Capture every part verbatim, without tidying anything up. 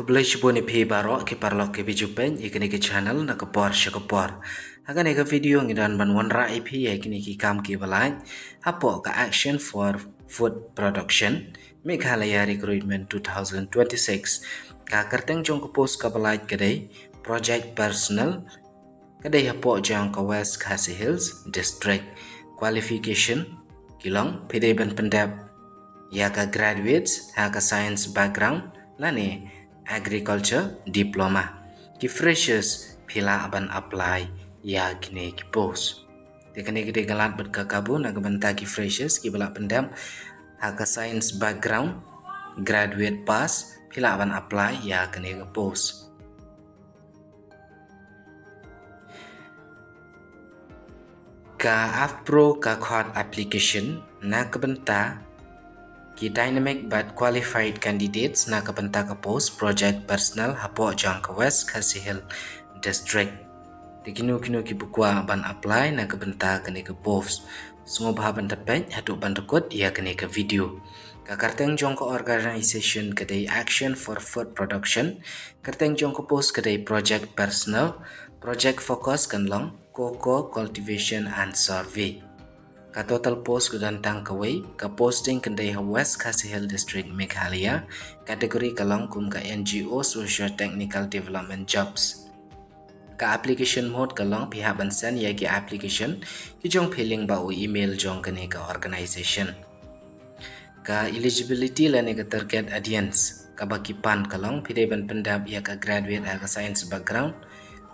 Khublei shibun ïa phi baroh ki paralok ki ba ju peit ïa kane ka channel na ka por sha ka por. Ha kane ka video ngi don ban wanrah ïa phi ïa kine ki kam ki ba lait hapoh ka Action for Food Production Meghalaya Recruitment two thousand twenty-six. Ka kyrteng jong ka post ka ba lait ka dei Project Personnel, ka dei hapoh jong ka West Khasi Hills District. Qualification ki long phi dei ban pyndep ïa ka graduates ha ka science background lane agriculture diploma. Ki freshers phi lah ban apply ïa kine ki post. Te kane ka dei ka lad bad ka kabu na ka bynta ki freshers ki ba lah pyndep ha ka science background, graduate pass, phi lah ban apply ïa kane ka post. Ka AFPRO ka khot application na ka bynta ki dynamic bad qualified candidates na ka bynta ka post Project Personnel hapoh jong ka West Khasi Hills District. Te kino kino ki ba kwah ban apply na ka bynta kane ka post, sngewbha ban da peit haduh ban da kut ïa kane ka video. Ka kyrteng jong ka organization ka dei Action for Food Production. Kyrteng jong ka post ka dei Project Personnel. Project focus kan long cocoa cultivation and survey. Ka total post ka don tang kawei. Ka posting kan dei ha West Khasi Hills District, Meghalaya. Category ka long kum ka N G O Socio Technical Development Jobs. Ka application mode ka long phi hap ban send ïa ki application ki jong phi lyngba u email jong kane ka organization. Ka eligibility lane ka target audience ka ba ki pan ka long phi dei ban pyndep ïa ka graduate ha ka science background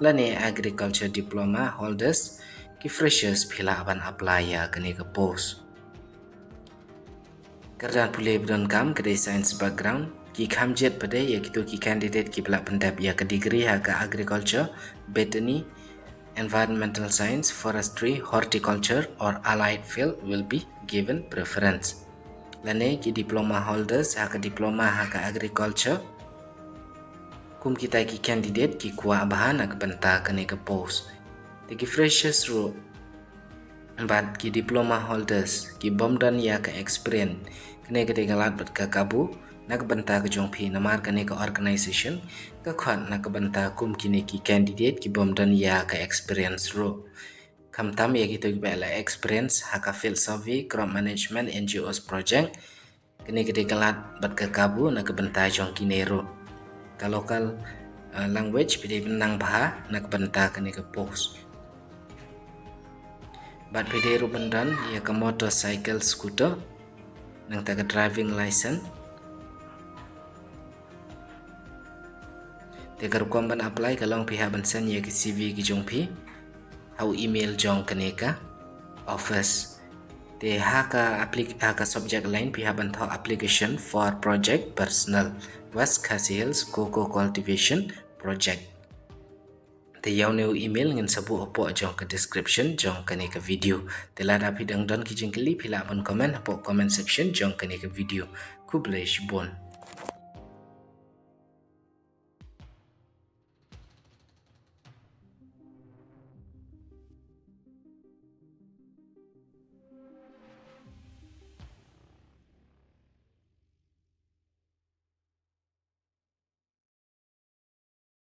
lane agriculture diploma holders. Ki freshers phi lah ban apply ïa kane ka post. Kyrdan pule ba donkam ka dei science background. Ki kham jied pat dei ïa kito ki candidate ki ba lah pyndep ïa ka degree ha ka agriculture, veterinary, environmental science, forestry, horticulture or allied field will be given preference. Lane ki diploma holders ha ka diploma ha ka agriculture. Kum kita ki candidate ki kwah bha na ka bynta kane ka post. Te ki freshers ruh bad ki diploma holders ki bym don ïa ka experience, kane ka dei ka lad bad ka kabu na ka bynta ka jong phi, namar kane ka organization ka khot na ka bynta kum kine ki candidate ki bym don ïa ka experience ruh. Khamtam ïa kito ki ba la experience ha ka field survey, crop management, N G Os project, kane ka dei ka lad bad ka kabu na ka bynta jong kine ruh. Ka local, uh, language phi dei ban nang bha na ka bynta kane ka post. Bad phi dei ruh ban don ïa ka motorcycle, scooter, nangta ka driving license. Te ka rukom ban apply ka long phi hap ban send ïa ki C V ki jong phi ha u email jong kane ka office. Te ha ka applic-, ha ka subject line phi hap ban thoh application for project personnel, West Khasi Hills Cocoa Cultivation Project. Te ïa une u email ngin sa buh hapoh jong ka description jong kane ka video. Te lada phi dang don ki jingkylli phi lah ban comment hapoh comment section jong kane ka video. Khublei shibun.